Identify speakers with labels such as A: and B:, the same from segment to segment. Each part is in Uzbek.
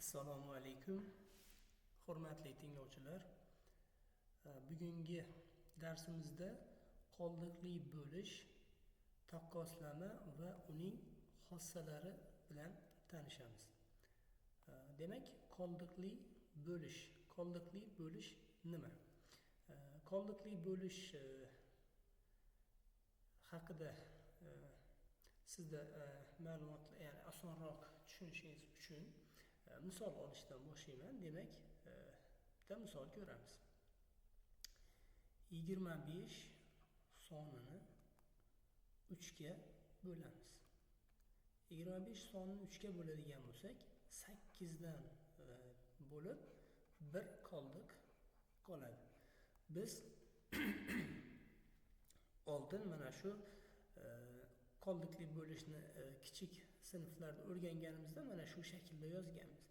A: Assalomu alaykum, hurmatli tinglovchilar. Bugungi darsimizda qoldiqli bo'lish, taqqoslama va uning xossalari bilan tanishamiz. Demak, qoldiqli bo'lish. Qoldiqli bo'lish nima? Qoldiqli bo'lish haqida sizda ma'lumot, ya'ni osonroq tushunishingiz uchun misol olishdan boshlayman. Demak, bitta misol ko'ramiz. 25 sonini 3 ga bo'lamiz. 25 sonini 3 ga bo'ladigan bo'lsak, 8 dan bo'lib 1 qoldiq qoladi. Biz oldin mana shu qoldiqli bo'lishni kichik sinflarda o'rganganimizda mana shu shaklda yozganmiz.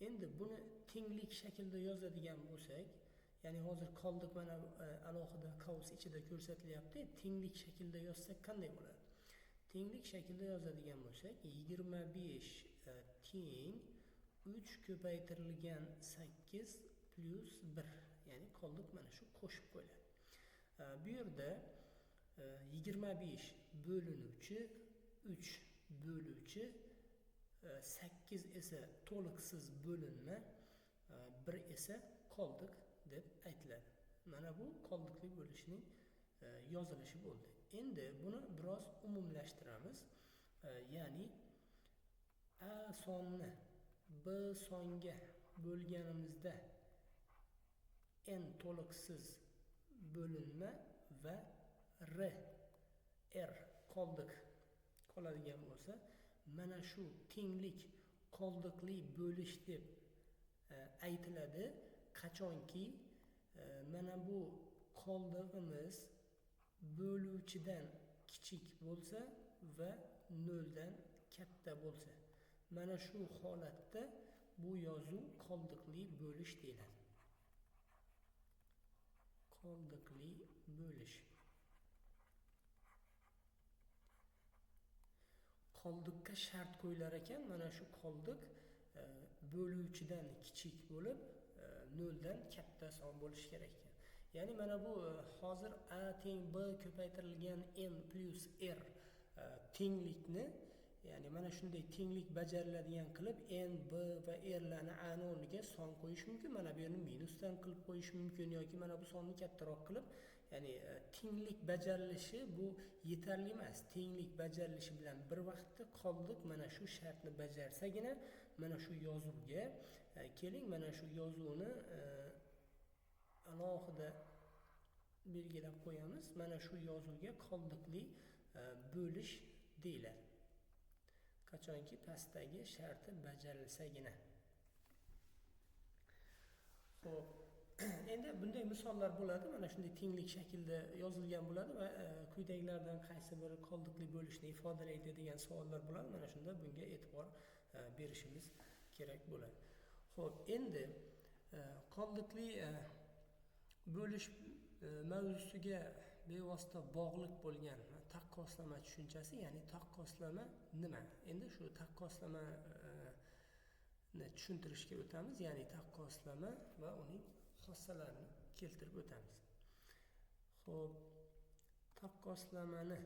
A: Endi buni tenglik shaklda yozadigan bo'lsak, ya'ni hozir qoldiq mana alohida qavs ichida ko'rsatilyapti. Tenglik shaklda yozsak qanday bo'ladi? Tenglik shaklda yozadigan bo'lsak, 25 teng 3 ko'paytirilgan 8 plus 1, ya'ni qoldiq mana shu qo'shib qo'yiladi. Bu yerda 25 bo'linuvchi 3 bo'luvchi 8 esa to'liqsiz bo'linma, 1 esa qoldiq deb aytiladi. Mana bu qoldiqli bo'lishning yozilishi bo'ldi. Endi buni biroz umumlashtiramiz. Ya'ni A sonni B songa bo'lganimizda n to'liqsiz bo'linma va R qoldiq qoladigan bo'lsa, mana shu tenglik qoldiqli bo'lish deb aytiladi. Qachonki mana bu qoldig'imiz bo'luvchidan kichik bo'lsa va 0 dan katta bo'lsa, mana shu holatda bu yozuv qoldiqli bo'lish deyiladi. Qoldiqli bo'lish. Qoldiqqa shart qo'yilar ekan, mana shu qoldiq bo'luvchidan kichik bo'lib, 0 dan katta son bo'lishi kerak ekan. Ya'ni mana bu hozir A teng B ko'paytirilgan n plus r tenglikni, ya'ni mana shunday tenglik bajariladigan qilib n, b va r larni a ni o'rniga son qo'yish mumkin. Mana bu yerni minusdan qilib qo'yish mumkin yoki mana bu sonni kattaroq qilib, ya'ni tenglik bajarilishi bu yetarli emas. Tenglik bajarilishi bilan bir vaqtda qoldiq mana shu shartni bajarsagina mana shu yozuvga keling, mana shu yozuvni alohida belgilab qo'yamiz. Mana shu yozuvga qoldiqli bo'lish deyiladi. Qachonki pastdagi sharti bajarilsagina. Xo'p, endi bunday misollar bo'ladi. Mana shunday tenglik shaklda yozilgan bo'ladi va quyidagilardan qaysi biri qoldiqli bo'lishni ifodalaydi degan savollar bo'ladi. Mana shunda bunga e'tibor berishimiz kerak bo'ladi. Xo'p, endi qoldiqli bo'lish mavzusiga bevosita bog'liq bo'lgan taqqoslama tushunchasi, ya'ni taqqoslama nima? Endi shu taqqoslamani tushuntirishga o'tamiz, ya'ni taqqoslama va uning xossalarini keltirib o'tamiz. Xo'p, taqqoslamani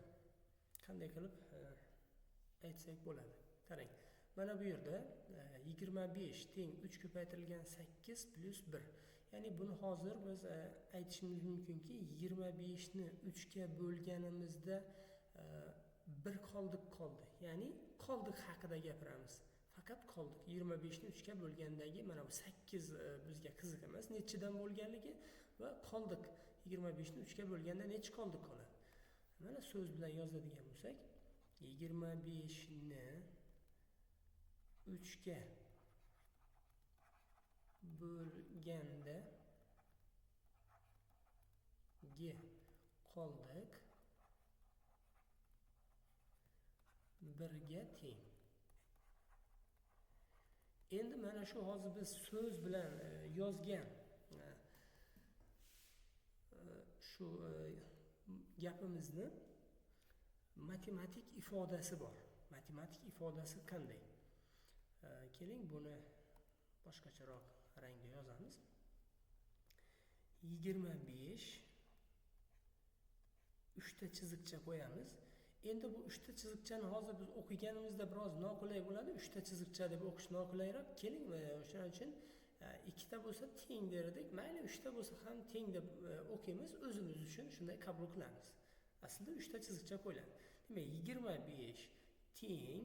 A: qanday qilib aytsak bo'ladi? Qarang, mana bu yerda 25 teng 3 ko'paytirilgan 8 plus 1. Ya'ni buni hozir biz aytishimiz mumkinki, 25 ni 3 ga bo'lganimizda 1 qoldiq qoldi. Ya'ni qoldiq haqida gapiramiz. Faqat qoldiq. 25 ni 3 ga bo'lgandagi mana bu 8 bizga qiziq emas, nechidan bo'lganligi va qoldiq 25 ni 3 ga bo'lganda necha qoldiq qoladi. Mana so'z bilan yozadigan bo'lsak, 25 ni 3 ga bo'lganda g qoldiq 1 ga teng. Endi mana shu hozir biz so'z bilan yozgan shu gapimizni matematik ifodasi bor. Matematik ifodasi qanday? Keling buni Boshqacharoq rangda yozamiz. 25 3 ta chiziqcha qo'yamiz. Endi bu 3 ta chiziqchani hozir biz o'qiganimizda biroz noqulay bo'ladi. 3 ta chiziqcha deb o'qish noqulayroq. Keling, o'shaning uchun 2 ta bo'lsa teng derdik. Mayli 3 ta bo'lsa ham teng deb o'qiymiz, o'zimiz uchun shunday qabul qilamiz. Aslida 3 ta chiziqcha qo'yiladi. Demak, 25 teng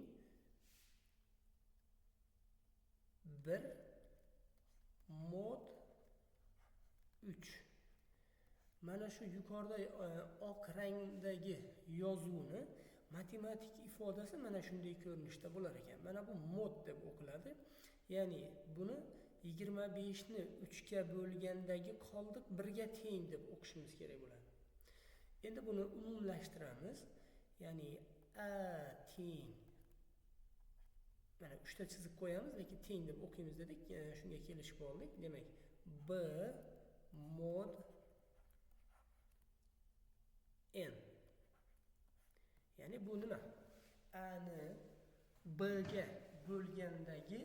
A: 1 mod 3. Mana shu yuqorida oq rangdagi yozuvni matematik ifodasi mana shunday ko'rinishda bo'lar ekan. Mana bu mod deb o'qiladi. Ya'ni buni 25 ni 3 ga bo'lgandagi qoldiq 1 ga teng deb o'qishimiz kerak bo'ladi. Endi buni umumlashtiramiz. Ya'ni a teng, mana 3 ta chiziq qo'yamiz, lekin teng deb o'qiymiz dedik, shunga kelishib oldik. Demak, b mod n. Ya'ni bu nima? A ni b ga bo'lgandagi,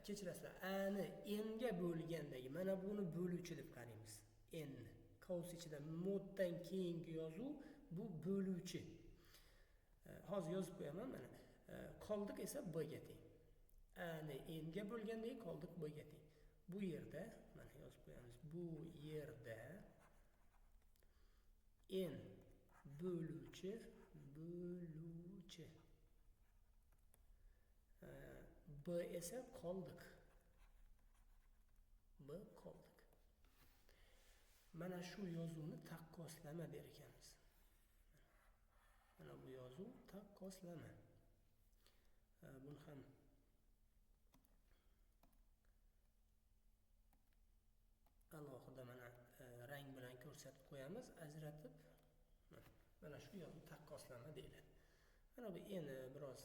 A: kechirasizlar, a ni n ga bo'lgandagi, mana buni bo'luvchi deb qaraymiz. N ni qavs ichida moddan keyingi yozuv bu bo'luvchi. Hozir yozib qo'yaman mana. Qoldiq esa b ga teng. A ni n ga bo'lgandagi qoldiq b ga teng. Bu yerda mana yozib qo'yamiz. Bu yerda n bo'luvchi b esa qoldiq. B qoldiq. Mana shu yozuvni taqqoslama der ekanmiz. Mana bu yozuv taqqoslama. Buni ham alohida mana rang bilan ko'rsatib qo'yamiz, ajratib. Mana shu yozuv taqqoslama deyiladi. Mana bu endi biroz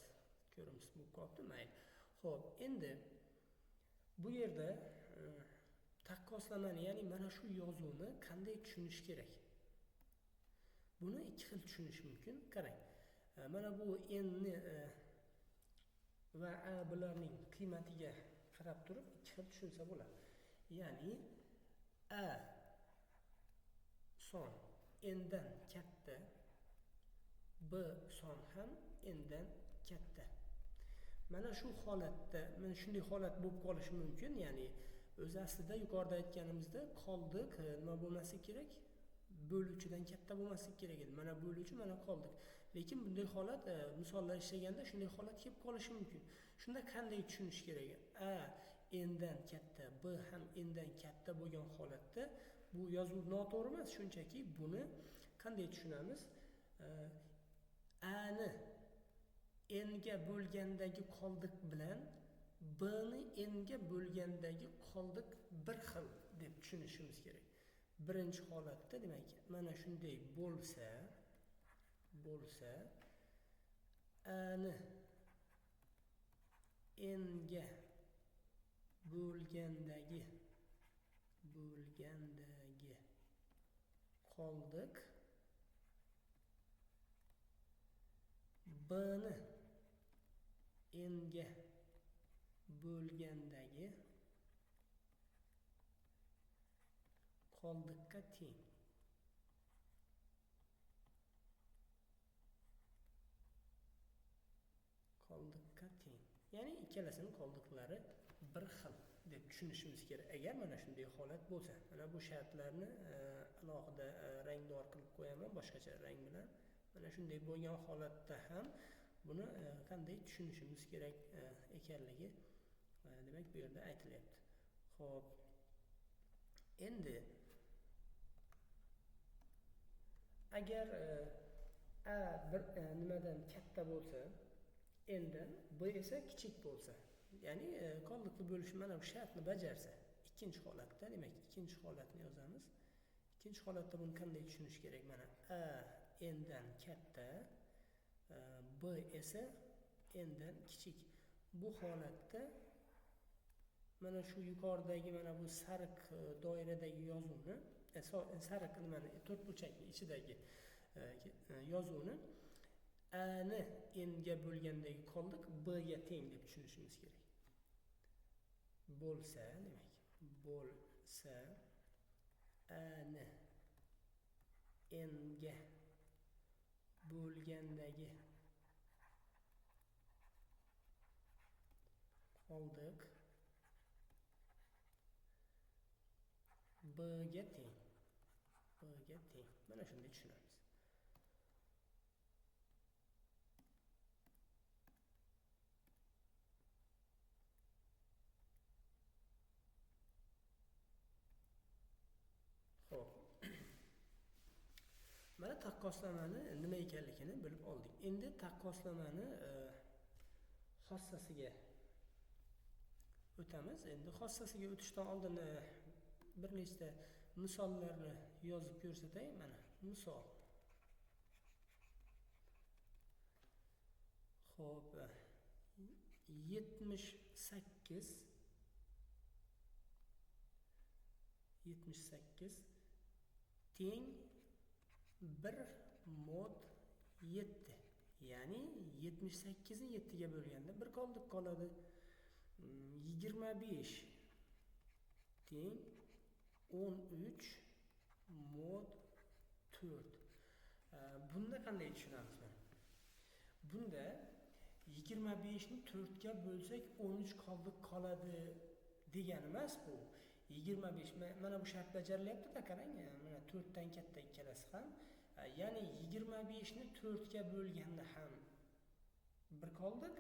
A: ko'rimsiz bo'lib qolibdi, mayli. Xo'p, endi bu yerda taqqoslamani, ya'ni mana shu yozuvni qanday tushunish kerak? Buni ikki xil tushunish mumkin. Qarang. Mana bu n ni va a bularning qiymatiga qarab turib ikki xil tushunsa bo'ladi. Ya'ni a son n dan katta, b son ham n dan katta. Mana shu holatda, mana shunday holat bo'lib qolishi mumkin. Ya'ni o'zi aslida yuqorida aytganimizda qoldiq nima bo'lmasi kerak? Bo'luvchidan katta bo'lmasligi kerak edi. Mana bo'luvchi, mana qoldiq. Lekin bunday holat misollar ishlaganda shunday holat kelib qolishi mumkin. Shunda qanday tushunish kerak? A n dan katta, b ham n dan katta bo'lgan holatda bu yozuv noto'g'ri emas, shunchaki buni qanday tushunamiz? A ni n ga bo'lgandagi qoldiq bilan b ni n ga bo'lgandagi qoldiq bir xil deb tushunishimiz kerak. Birinchi holatda demak mana shunday bo'lsa a ni n ga bo'lgandagi qoldiq b ni n ga bo'lgandagi qoldiqqa teng. Qoldiqqa teng. Ya'ni ikkalasining qoldiqlari bir xil deb tushunishimiz kerak. Agar mana shunday holat bo'lsa, mana bu shartlarni alohida rangdor qilib qo'yaman, boshqacha rang bilan. Mana shunday bo'lgan holatda ham buni qanday tushunishimiz kerak ekanligi demak bu yerda aytilyapti. Xo'p. Endi agar a bir nimadan katta bo'lsa, n dan, b esa kichik bo'lsa, ya'ni qoldiqli bo'lish mana bu shartni bajarsa, ikkinchi holatda, demak ikkinchi holatni yozamiz. Ikkinchi holatda buni qanday tushunish kerak? Mana a n dan katta, b esa n dan kichik. Bu holatda mana shu yuqoridagi mana bu sariq doiradagi yozuvni, sariq nimani to'rtburchakning ichidagi yozuvni a ni n ga bo'lgandagi qoldiq b ga teng deb tushunishimiz kerak. Bo'lsa, demak, bo'lsa a ni n ga bo'lgandagi qoldiq b ga teng. B ga teng. Mana shunday tushunamiz. Xo'p. Mana taqqoslamani nima ekanligini bilib oldik. Endi taqqoslamani xossasiga o'tamiz. Endi xossasiga o'tishdan oldin bir nechta misollarni yozib ko'rsatay. Mana misol. Xo'p, 78 teng 1 mod 7. Ya'ni 78 ni 7 ga bo'lganda 1 qoldiq qoladi. 25 teng 13 mod 4. Bunda qanday tushunamiz mana? Bunda 25 ni 4 ga bo'lsak 13 qoldiq qoladi degani emas bu. 25 mana bu shart bajarilyapti-da, qarang, mana 4 dan katta ikkalasi ham. Ya'ni 25 ni 4 ga bo'lganda ham 1 qoldiq,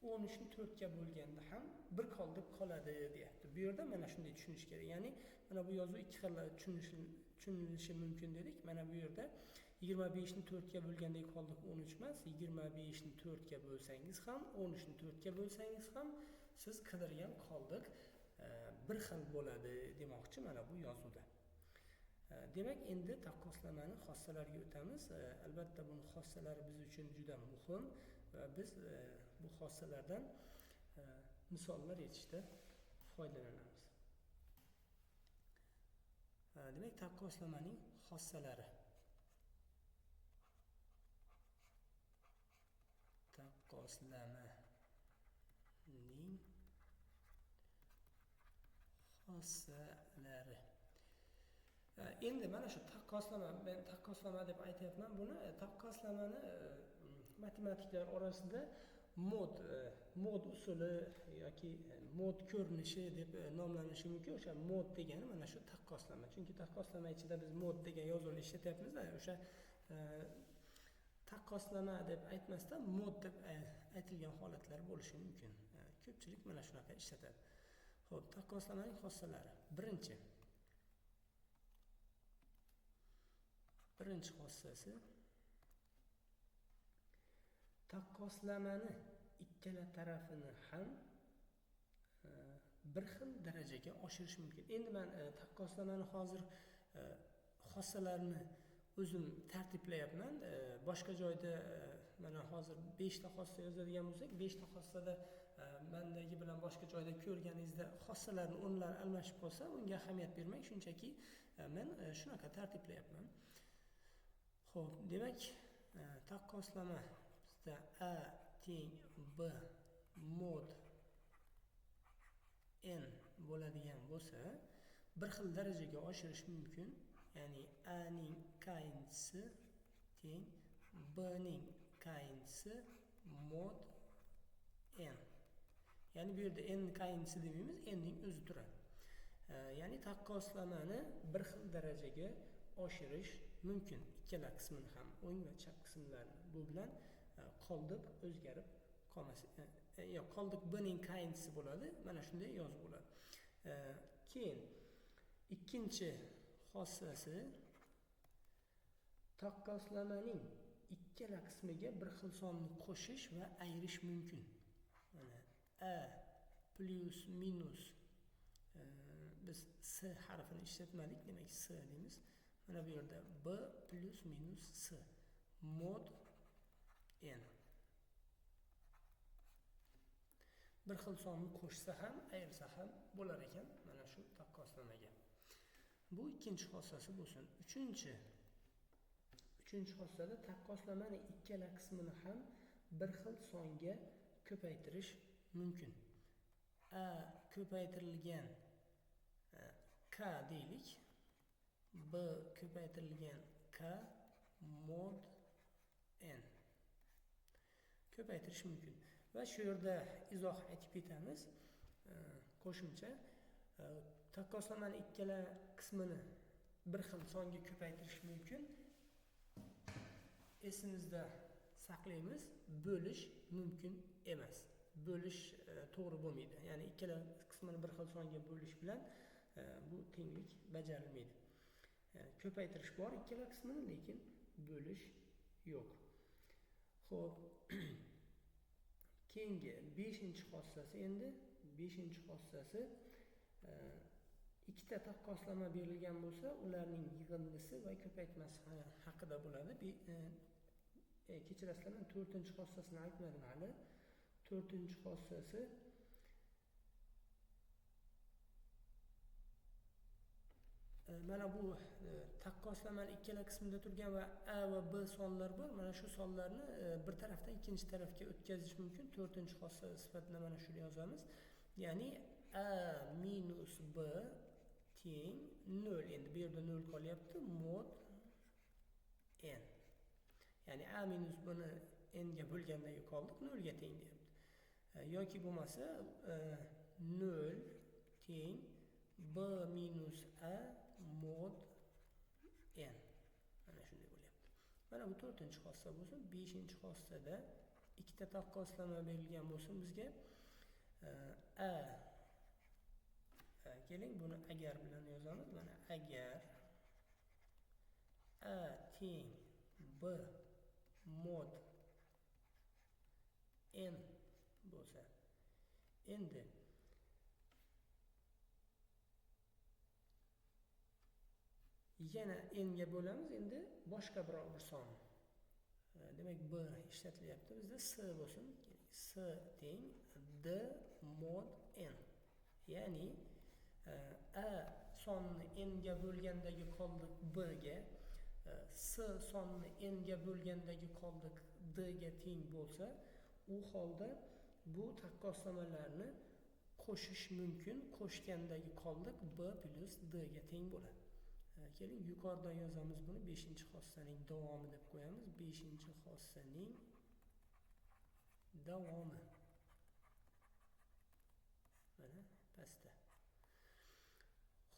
A: 13 ni 4 ga bo'lganda ham 1 qoldiq qoladi deyapti. Bu yerda mana shunday tushunish kerak. Ya'ni mana bu yozuv ikki xil tushunilishi mumkin dedik. Mana bu yerda 25 ni 4 ga bo'lgandagi qoldiq 13 emas, 25 ni 4 ga bo'lsangiz ham, 13 ni 4 ga bo'lsangiz ham siz qidirgan qoldiq bir xil bo'ladi demoqchi mana bu yozuvda. Demak, endi taqqoslamani xossalariga o'tamiz. Albatta buni xossalari biz uchun juda muhim va biz bu xossalardan misollar yechishda foydalanamiz. Demak, taqqoslamaning xossalari. Taqqoslamaning xossalari. Endi mana shu taqqoslama, men taqqoslama deb aytyapman buni. Taqqoslamani matematiklar orasida mod usuli yoki mod ko'rinishi deb nomlanishi mumkin. O'sha mod degani mana shu taqqoslama. Chunki taqqoslama ichida biz mod degan yozuvni ishlatyapmiz-da, o'sha taqqoslama deb aytmasdan mod deb aytilgan holatlar bo'lishi mumkin. Ko'pchilik mana shunaqa ishlatadi. Xo'p, taqqoslamaning xossalari. Birinchi xossasi taqqoslamani ikkala tarafini ham bir xil darajaga oshirish mumkin. Endi men taqqoslamani hozir xossalarini o'zim tartiblayapman. Boshqa joyda mana hozir 5 ta xossa yozadigan bo'lsak, 5 ta xossada mendagi bilan boshqa joyda ko'rganingizda xossalarning o'rnlari almashib qolsa, unga ahamiyat bermang, shunchaki men shunaqa tartiblayapman. Xo'p, demak, taqqoslama bizda a teng b mod n bo'ladigan bo'lsa, bir xil darajaga oshirish mumkin. Ya'ni a ning k-inchisi teng b ning k-inchisi mod n. Ya'ni bu yerda n k-inchisi demaymiz, n ning o'zi turadi. Ya'ni taqqoslamani bir xil darajaga oshirish mumkin. Ikkala qismini ham, o'ng va chap qismlarini. Bu bilan qoldiq o'zgarib qolmas, yo'q, qoldiq b ning k-inchisi bo'ladi. Mana shunday yozuv bo'ladi. Keyin ikkinchi xossasi taqqoslamaning ikkala qismiga bir xil sonni qo'shish va ayirish mumkin. Mana a plus minus, biz s harfini ishlatmadik, demak s deymiz. Mana bu yerda b plus minus s mod n. Bir xil sonni qo'shsa ham, ayirsa ham bo'lar ekan mana shu taqqoslamaga. Bu ikkinchi xossasi bo'lsin. Uchinchi xossada taqqoslamani ikkala qismini ham bir xil songa ko'paytirish mumkin. A ko'paytirilgan K deylik, B ko'paytirilgan K mod N ko'paytirish mumkin. Va shu yerda izoh aytib ketamiz. Qo'shimcha taqqoslamani ikkala qismini bir xil songa ko'paytirish mumkin. Esimizda saqlaymiz, bo'lish mumkin emas. Bo'lish to'g'ri bo'lmaydi. Ya'ni ikkala qismini bir xil songa bo'lish bilan bu tenglik bajarilmaydi. Yani ko'paytirish bor ikkala qismini, lekin bo'lish yo'q. Xo'p, keyingi 5-xossasi endi 5-xossasi ikkita taqqoslama berilgan bo'lsa, ularning yig'indisi va ko'paytmasi haqida bo'ladi. Kechirasizlar, men 4-xossasini aytmadim hali. 4-xossasi mana bu taqqoslamani ikkala qismida turgan va A va B sonlar bor. Mana shu sonlarni bir tarafdan ikkinchi tarafga o'tkazish mumkin. 4-xossa sifatida mana shuni yozamiz. Ya'ni A minus B teng 0. Endi bu yerda 0 qolyapti. Mod N. Ya'ni A minus B ni N ga bo'lgandagi qoldiq 0 ga teng deyapti. Yoki bo'lmasa 0 teng B minus A mod N. Mana shunday bo'lyapti. Mana bu 4-xossa bo'lsin. 5-xossada ikkita taqqoslama berilgan bo'lsin bizga. A keling buni agar bilan yozamiz. Mana agar A teng B mod N bo'lsa, endi yana N ga bo'lamiz. Endi boshqa biror bir son. Demak, B ishlatilyapti bizda. S bo'lsin. S teng D mod N. Ya'ni A sonni N ga bo'lgandagi qoldiq B ga, S sonni N ga bo'lgandagi qoldiq D ga teng bo'lsa, u holda bu taqqoslamalarni qo'shish mumkin. Qo'shgandagi qoldiq B plus D ga teng bo'ladi. Keling yuqoridan yozamiz buni. 5-xossaning davomi deb qo'yamiz. 5-xossaning davomi. Mana pastda.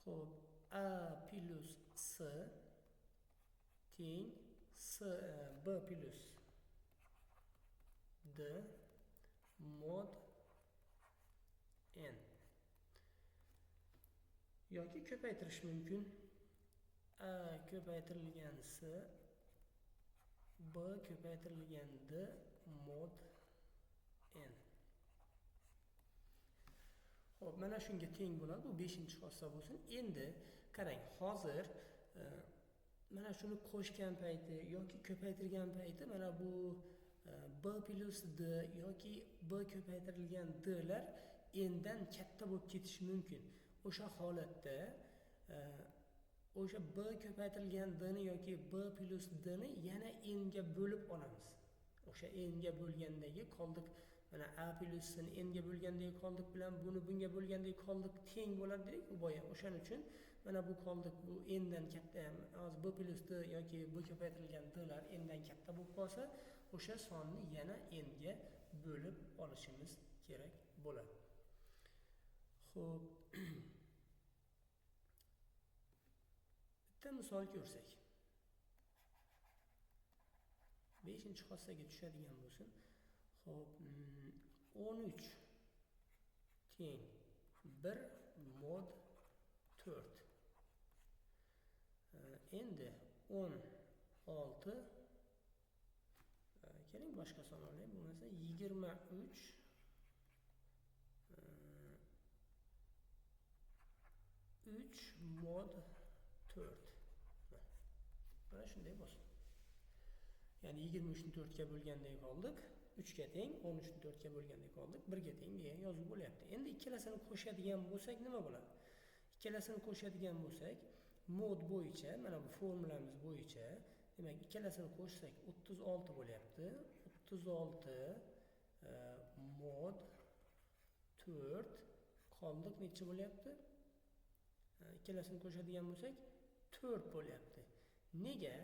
A: Xo'p, A plus S teng S B plus D mod N. Yoki ko'paytirish mumkin. A ko'paytirilgan S B ko'paytirilgan D mod N. Xo'p, mana shunga teng bo'ladi. Bu 5-xossa bo'lsin. Endi qarang, hozir mana shuni qo'shgan payti yoki ko'paytirgan payti mana bu B plus D yoki B ko'paytirilgan D lar N dan katta bo'lib ketishi mumkin. O'sha holatda o'sha B ko'paytirilgan D ni yoki B plus D ni yana N ga bo'lib olamiz. O'sha N ga bo'lgandagi qoldiq mana A plus C ni N ga bo'lgandagi qoldiq bilan buni bunga bo'lgandagi qoldiq teng bo'ladi dedik boya. O'shaning uchun mana bu qoldiq bu N dan katta, hozir B plus D yoki B ko'paytirilgan D lar N dan katta bo'lib qolsa, o'sha sonni yana N ga bo'lib olishimiz kerak bo'ladi. Xo'p. Bitta misol ko'rsak. 5-xossaga tushadigan bo'lsin. Xo'p, 13 teng 1 mod 4. Endi 16, keling boshqa son olaylik. Bo'lmasa 23 3 mod 4. Mana shunday bo'lsin. Ya'ni 23 ni 4 ga bo'lgandek qoldik, 3 ga teng, 13 ni 4 ga bo'lgandek qoldik, 1 ga teng degan yozuv bo'lyapti. Endi ikkalasini qo'shadigan bo'lsak nima bo'ladi? Ikkalasini qo'shadigan bo'lsak, mod bo'yicha, mana bu formulamiz bo'yicha, demak ikkalasini qo'shsak 36 bo'lyapti. 36 mod 4 Qoldiq necha bo'lyapti? Ikkalasini qo'shadigan bo'lsak 4 bo'lyapti. Nega?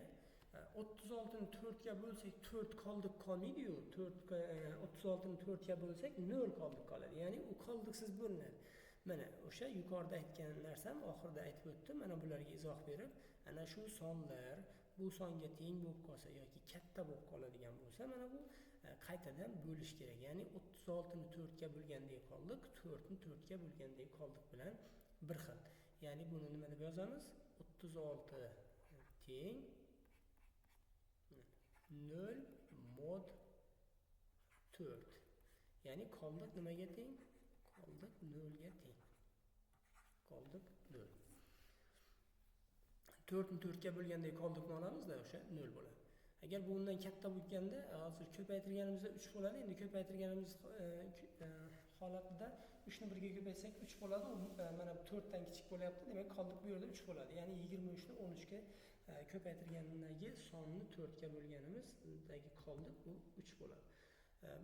A: 36 ni 4 ga bo'lsak 4 qoldiq qolmaydi-yu. 36 ni 4 ga bo'lsak 0 qoldiq qoladi. Ya'ni u qoldiqsiz bo'linadi. Mana o'sha yuqorida aytgan narsam oxirida aytib o'tdim. Mana bularga izoh berib, ana shu sonlar bu songa teng bo'lib qolsa yoki katta bo'lib qoladigan bo'lsa, mana bu qaytadan bo'lish kerak. Ya'ni 36 ni 4 ga bo'lgandek qoldiq, 4 ni 4 ga bo'lgandek qoldiq bilan bir xil. Ya'ni buni nima deb yozamiz? 36 teng 0 mod 4. Ya'ni qoldiq nimaga teng? Qoldiq 0 ga teng. Qoldiq 0. 4 ni 4 ga bo'lgandek qoldiqni olamizda, o'sha 0 bo'ladi. Agar bu undan katta bo'lganda, hozir ko'paytirganimizda 3 bo'ladi. Endi ko'paytirganimiz holatida 3 ni 1 ga ko'paytsak 3 bo'ladi. U mana 4 dan kichik bo'lyapti. Demak, qoldiq bu yerda 3 bo'ladi. Ya'ni 23 ni 13 ga ko'paytirgandagi sonni 4 ga bo'lganimizdagi qoldiq bu 3 bo'ladi.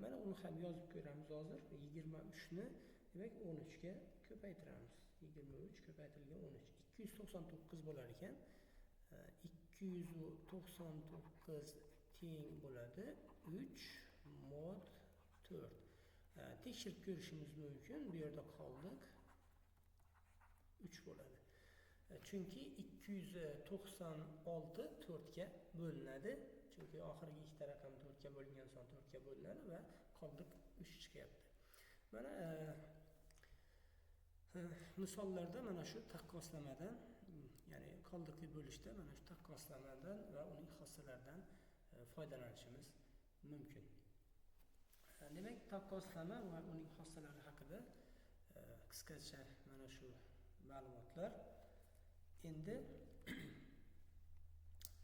A: Mana uni ham yozib ko'ramiz hozir. 23 ni demak 13 ga ko'paytiramiz. 23 ko'paytirilgan 13 299 bo'lar ekan. 299 teng bo'ladi 3 mod 4. Tekshirib ko'rishimiz mumkin. Bu yerda qoldiq 3 bo'ladi. Chunki 296 4 ga bo'linadi. Chunki oxirgi ikkita raqam 4 ga bo'lingan son 4 ga bo'linadi va qoldiq 3 chiqyapti. Mana misollarda mana shu taqqoslamadan, ya'ni qoldiqli bo'lishda mana shu taqqoslamadan va uning xossalaridan foydalanishimiz mumkin. Demak, taqqoslama va uning xossalari haqida qisqacha mana shu ma'lumotlar. Endi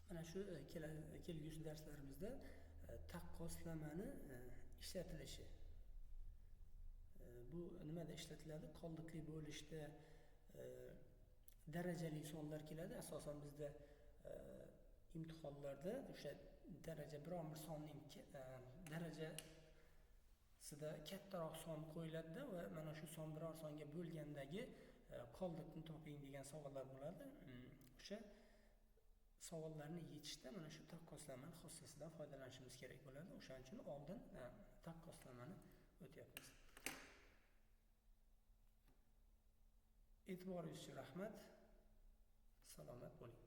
A: mana shu kelgusi darslarimizda taqqoslamani ishlatilishi. Bu nimada ishlatiladi? Qoldiqli bo'lishda darajali sonlar keladi. Asosan bizda imtihonlarda o'sha daraja biron bir sonning darajasida kattaroq son qo'yiladida va mana shu son biror songa bo'lgandagi qoldiqni toping degan savollar bo'ladi. O'sha savollarni yechishda mana shu taqqoslamani xossasidan foydalanishimiz kerak bo'ladi. O'shaning uchun oldin taqqoslamani o'tyapmiz. E'tiboringiz uchun rahmat. Salomat bo'ling.